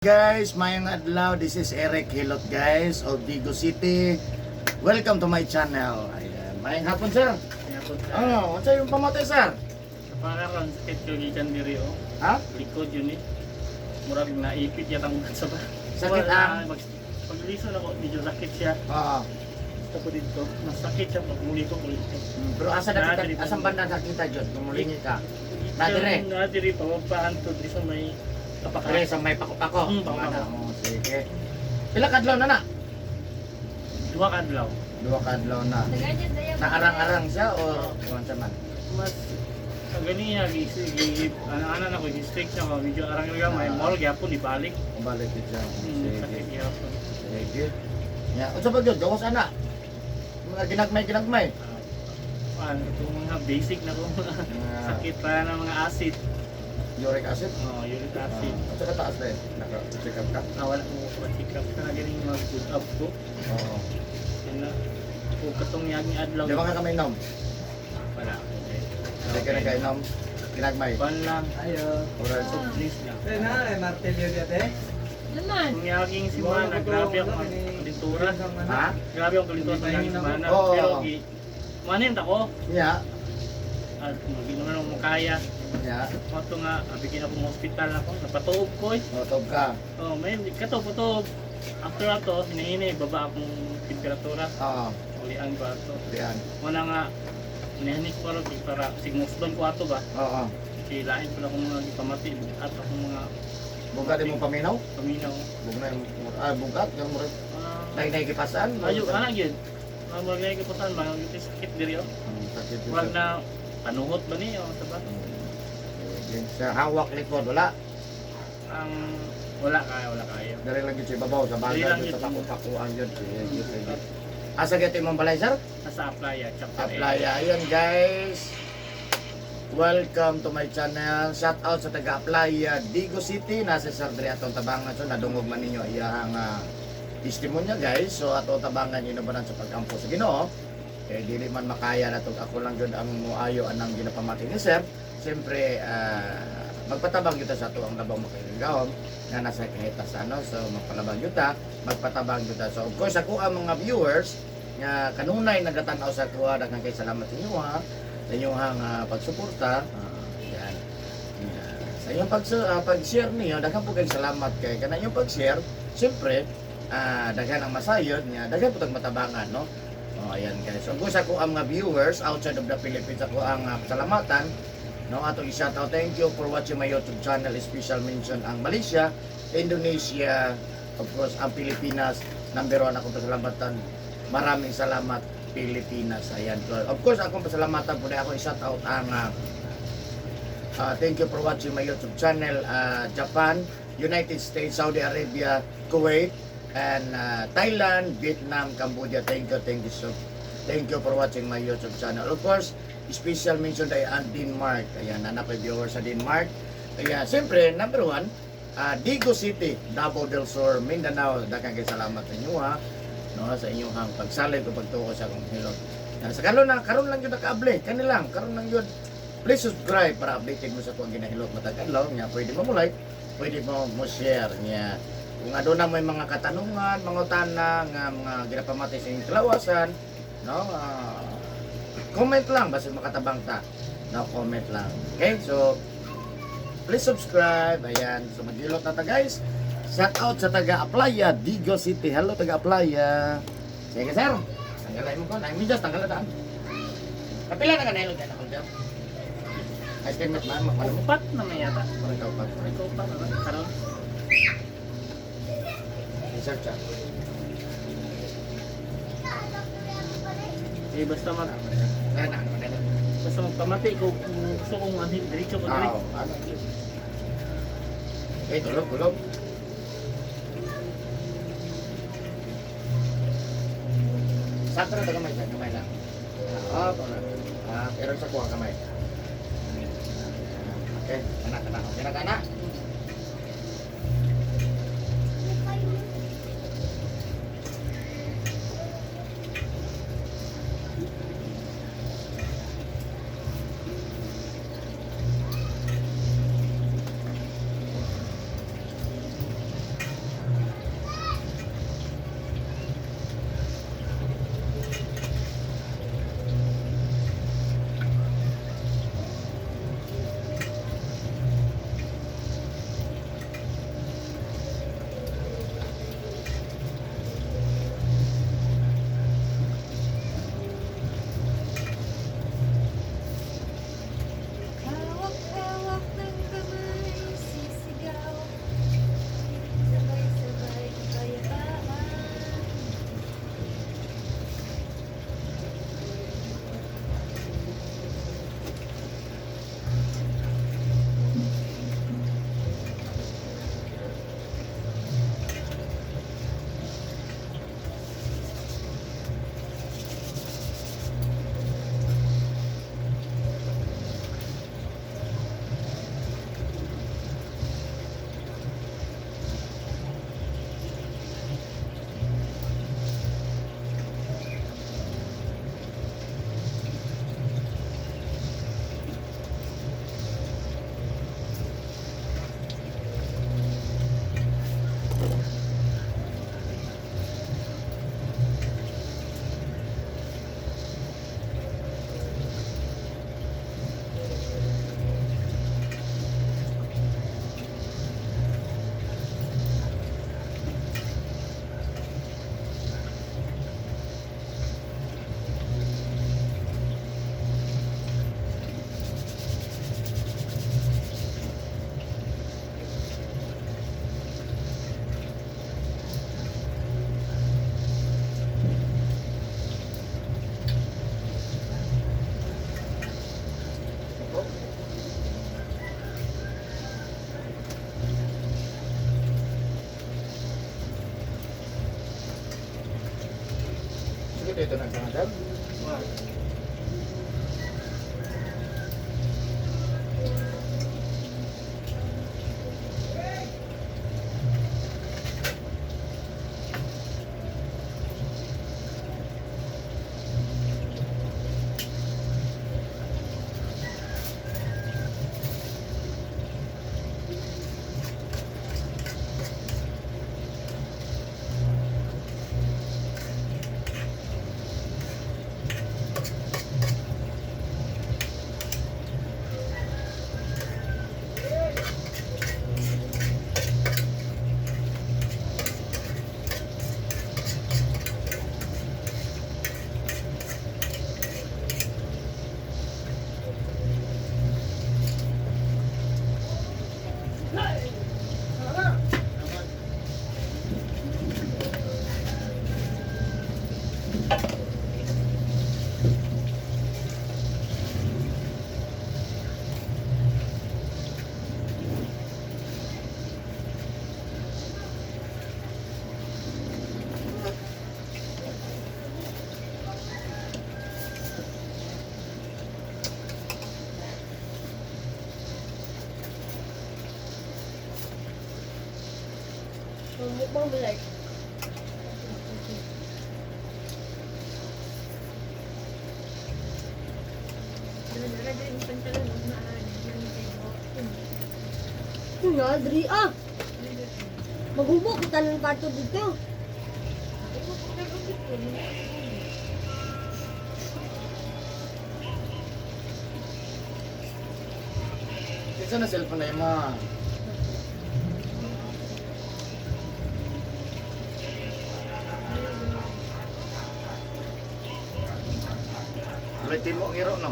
Guys, mayong adlaw. This is Eric Hilot, guys, of Digo City. Welcome to my channel. Ayan. Mayong hapon, sir. Kaya po sa Ano, unsa yung pamatay, sir? Para ron sakit ko gikan diri oh. Ha? Likod yun eh. Murag naipit yata ang sa ba. Sakit Wala, ang? Pagliso na ko, medyo sakit siya. Oo. Basta ko dito, masakit siya pag muli ko ulit. Pero asa na kita, asang banda nakita jud kung mulingi ka? Na dire? Na dire pa pahan to diri sa may kapaka. Dire sa may pako-pako. Pako-pako. Ano, oh, sige. Pila ka adlaw na na? Duha ka adlaw. Duha ka adlaw na. Naarang-arang siya o unsa man? Mas sa ganiya gi gi ano ano na ko gi-stick siya ko medyo arang lang may mall gyapon ibalik. Balik gid siya. Sige. Sakit gyapon. Sige. Ya, unsa ba gyud? Gawas ana. Mga ginagmay-ginagmay. Ah, ano itong mga basic na ko mga sakit pa ng mga acid. Uric acid. Oh, uric acid. At saka taas na eh. Naka-check up ka. Ah, wala mo ko check up kana ganing mag good up ko. Oo. Yan na. O katong yaging adlaw. Di ba ka kami inom? Wala. Hindi ka nagkainom? Ginagmay. Ban lang. Ayo. Alright. Soft drinks lang. Eh na, eh, martilyo dyan eh. Naman. Ang yaging simana, grabe ako ang kalintura. Ha? Grabe ang kalintura sa yaging simana. Oo. Pero gi manin ako. Yeah. At magi naman ako makaya. Yeah. Mato nga, abigin ako ng hospital ako. Napatuog ko eh. Motob ka. Oh, may kato puto. After ato, hinahini baba akong temperatura. Oo. Ulian ko ato. Diyan. Wala nga hinahinik ko ro para sigmusdon ko ato ba. Oo. Kay lain pala akong mga gipamati at akong mga Bugat mo paminaw? paminaw. Bugna yung ah, bugat yung murag Ah, nay nay gipasan. ayo ana gyud. Mga murag na gipasan ba yung sakit diri oh. Sakit yun, Murag sir. na panuhot ba ni o sa ba? Sige. Sa hawak likod wala. Ang wala kaya, wala kaya. Dari lang gyud sa ibabaw sa Diri baga lang gyud yun. sa paku-pakuan gyud. Sige, sige. Asa gyud imong balay, sir? Nasa Aplaya, chapter 8. Aplaya. Ayan, guys. Welcome to my channel. Shout out sa taga Aplaya, Digo City. Nasa Sir Dre atong tabangan. So nadungog man ninyo iyang testimonya, guys. So ato tabangan inubanan sa pagampo sa Ginoo. Kay dili man makaya na tug ako lang gyud ang muayo anang ginapamati ni Sir. Siyempre magpatabang gyud ta sa ato ang labang makahigahom nga nasa kahit sa ano. So magpalabang gyud ta, magpatabang gyud ta. So of course ako ang mga viewers nga kanunay nagatanaw sa kuha, daghang kay salamat sa inyo ha, sa inyong pagsuporta. Yan. Yan. Sa inyong pag-share niyo, daghan po kay salamat kay kana inyong pag-share, siyempre daghan ang masayod niya, daghan po tag matabangan, no? Oh, ayan guys. So, kung sa ko ang mga viewers outside of the Philippines, ako ang pasalamatan, no, atong i-shout out. Thank you for watching my YouTube channel. Special mention ang Malaysia, Indonesia, of course, ang Pilipinas. Number one akong pasalamatan. Maraming salamat, Pilipinas. Ayan. Of course, akong pasalamatan po na ako i-shout out ang thank you for watching my YouTube channel, Japan, United States, Saudi Arabia, Kuwait, and Thailand, Vietnam, Cambodia. Thank you so. Thank you for watching my YouTube channel. Of course, special mention ay ang Denmark. Ayan, anak ko viewers sa Denmark. Kaya, siyempre, number one, Digo City, Davao del Sur, Mindanao. Daghang kay salamat sa inyo ha. No, sa inyong hang pagsalig o pagtuo sa akong hilot. Yan, sa karon na karon lang yun nakaable, kani lang, karon lang yun. Please subscribe para updated mo sa akong ginahilot matag adlaw nya. Pwede mo mo like, pwede mo mo share niya. Kung aduna may mga katanungan, mga utana nga mga ginapamati sa inyong kalawasan, no? Comment lang basta makatabang ta. No, comment lang. Okay? So please subscribe. Ayan. So maghilot na ta, guys. Shout out sa taga Aplaya, Digo City. Hello, taga Aplaya. Sige, sir. Tanggalay mo ko. Ay, medyas tanggalay ta. Kapila na ka na ilog ako dyan. Estimate man, magpano mo? Upat naman yata. Parang kaupat. Ay, ko upat naman. Karon. Research ah. Eh, basta mag Ay, na, ano, ano. basta magpamati ko kung gusto kong anhin diretso ko diri. Ah, ano. Okay, tulog, tulog. Sakto na ito kamay, sir. Kamay lang. Ah, para. Ah, pero sa kuha kamay. Okay, anak, anak. Okay na, anak. Sige, dito na sa. Wow. Mukbang bilay. Nga, diri ah. Maghubok kita ng parto dito. Isa na cellphone na mo. Ulitin mo ang hero, no?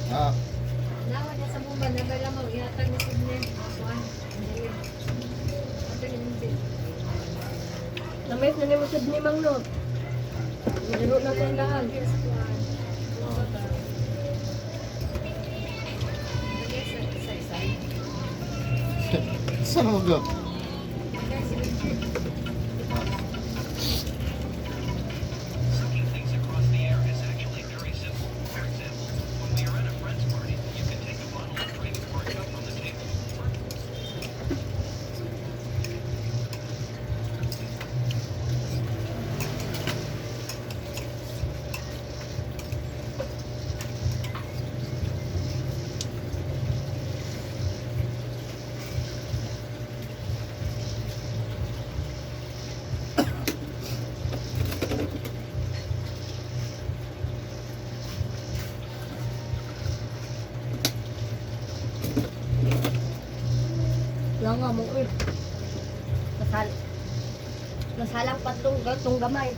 Ah, Nawa na sa mumba, nagala mo, ihatag ni Sidney. Kuan, dili. Ato ni Minsi. Namit na nimo sad ni Mang no. Laro na ko ang daan. Yes, kuan. Bata. Bagay sa isa. Saan mo go? Bagay si Minsi. Sucking things across the air is actually very simple. For example, when we are at a friend's party, you can take a bottle of drink or a cup from the table. Wala nga mo eh. Masal masalang patong gatong gamay.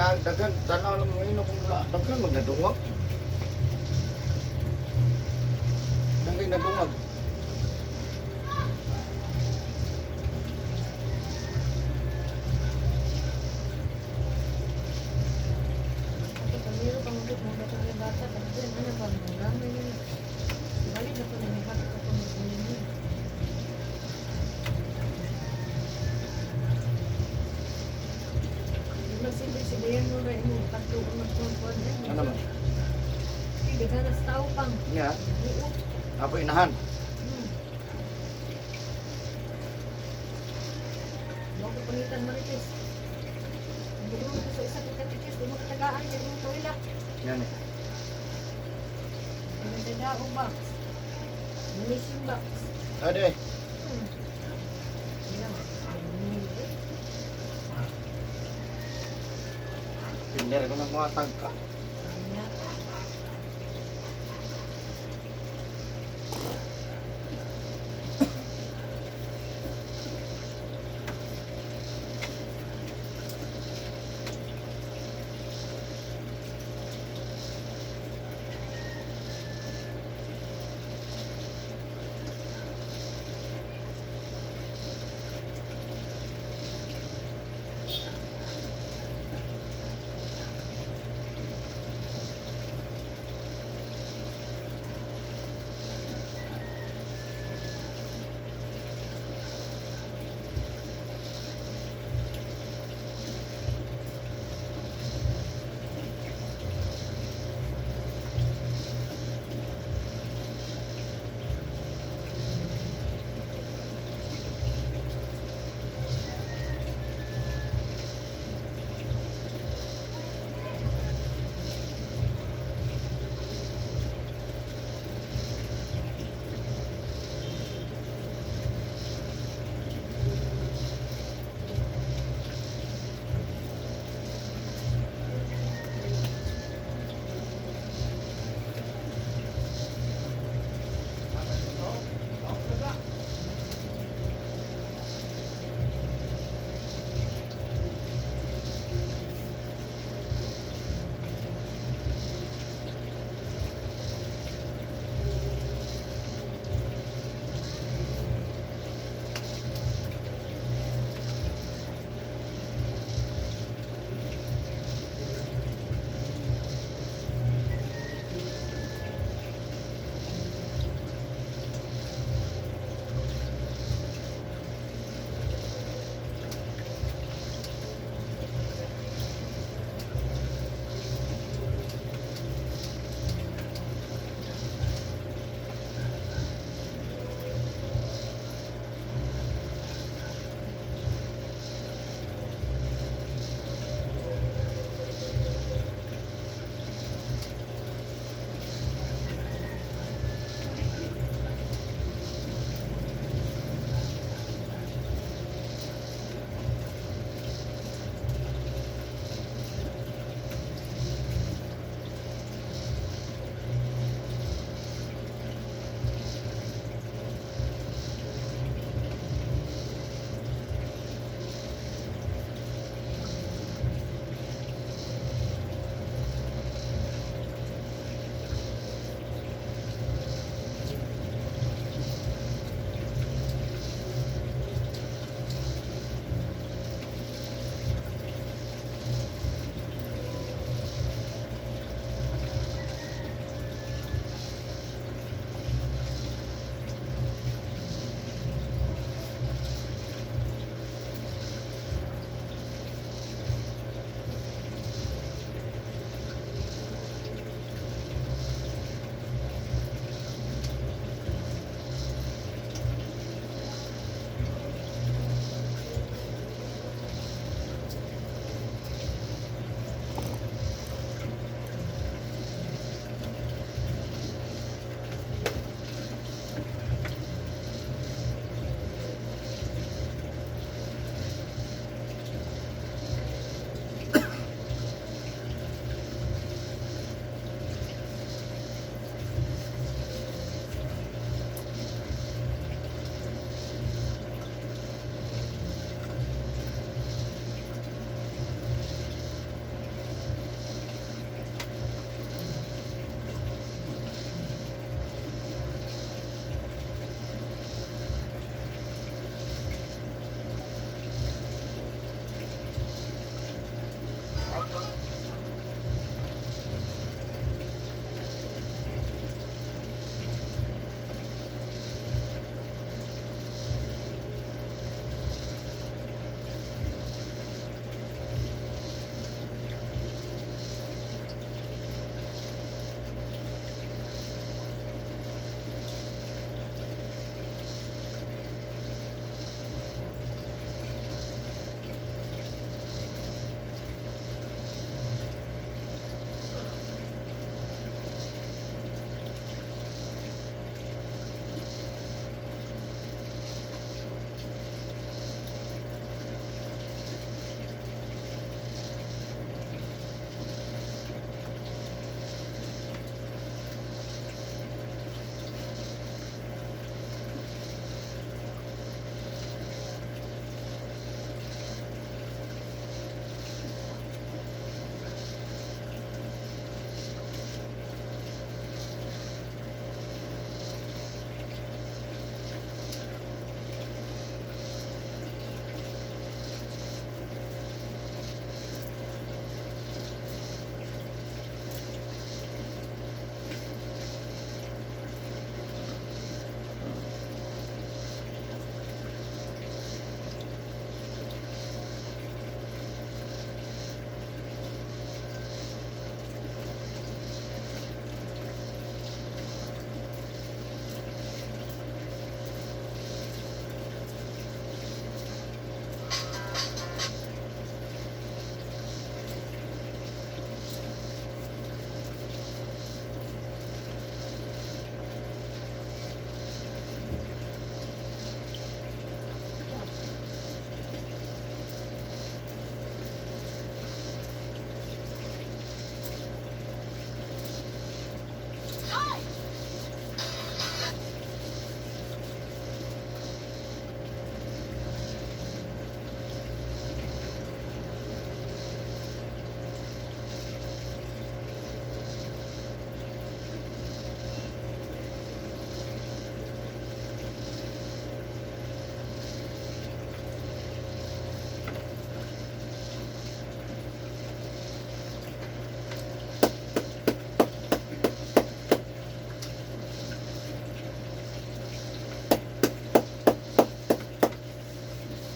na daghan tanaw lang mo ino kung daghan magnadungag. Daghan nadungag. Ako kamiro pang ulit mo ba itong bata? Kasi ano ba? Mga yun. Balik ako na may hapit ako mag-unin. Magsibi-sibiyan mo ba yung pagtuon magtungkol? Ano man? Hindi ka na sa tao pang. Nga, Oo. apo inahan. Huwag ko pangitan marites. Hindi mo sa isa ka katikis, di mo katagaan, di mo tuwila. Yan eh. Nagdadao box. Munition box. Ade, Yan. pinder ko ng mga tagka. Yan.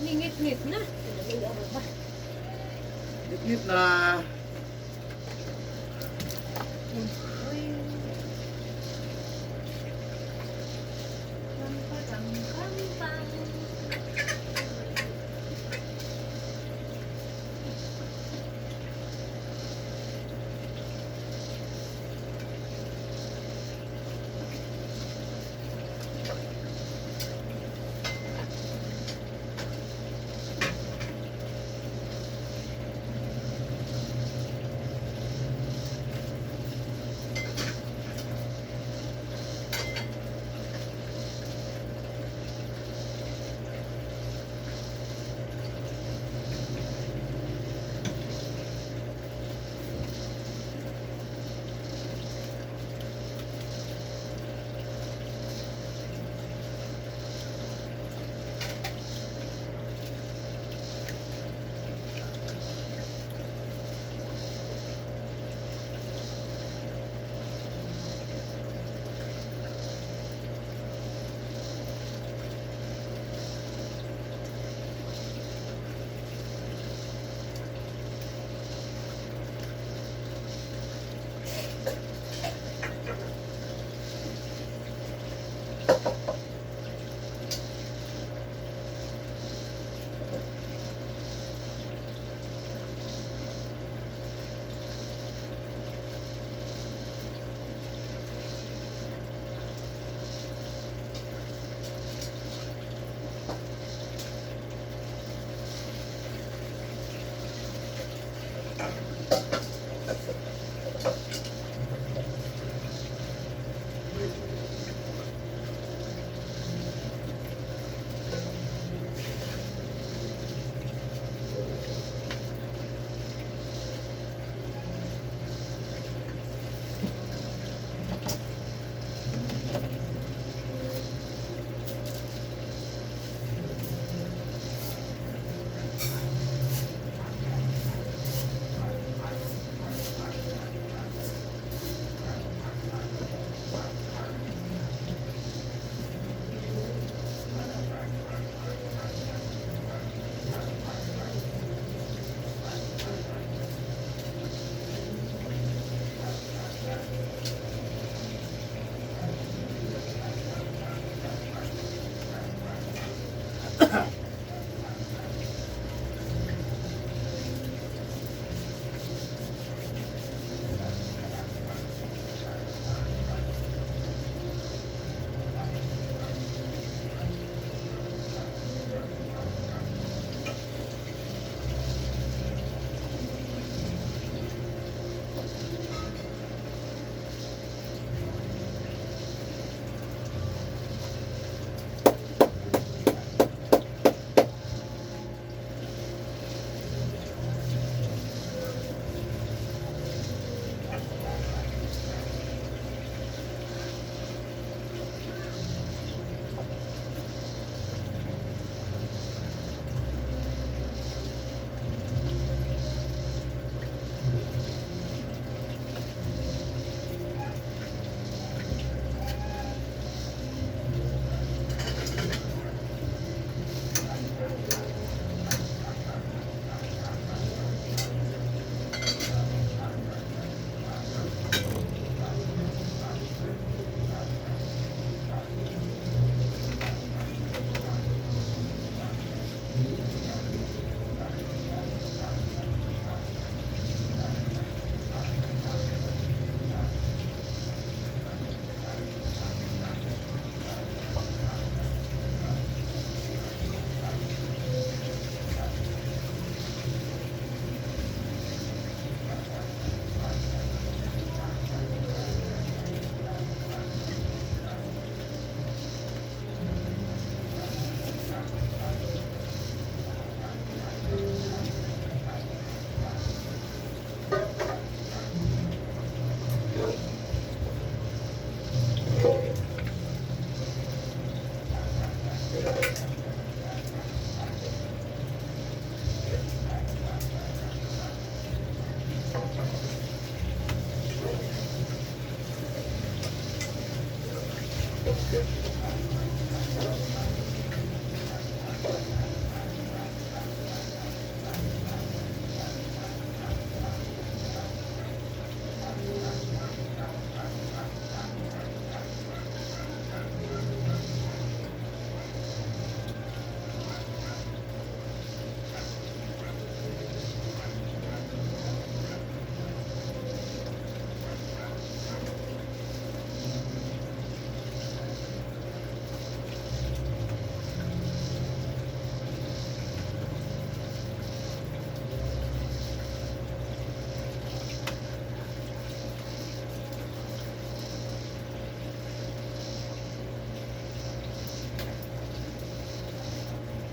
Ningit-ngit na. Ba? Ngit na. Uy. Pam, pam, pam, pam.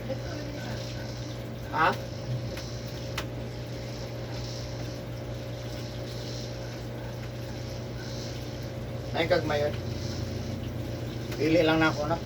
Ha? Ay kag mayon. Pili lang na ako na.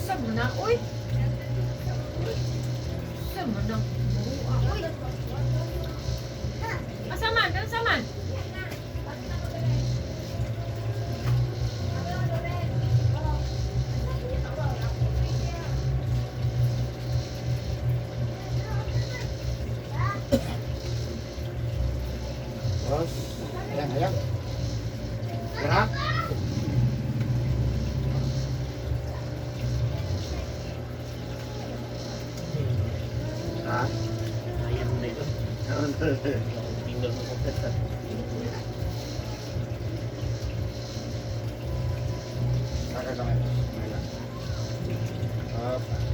Sa mo na, uy! Sa mo na, uy! Asa man? Asa man? Terus, ayan, ayan. Tira. Tinggal mo. Saka gamay. Gamay lang. Up.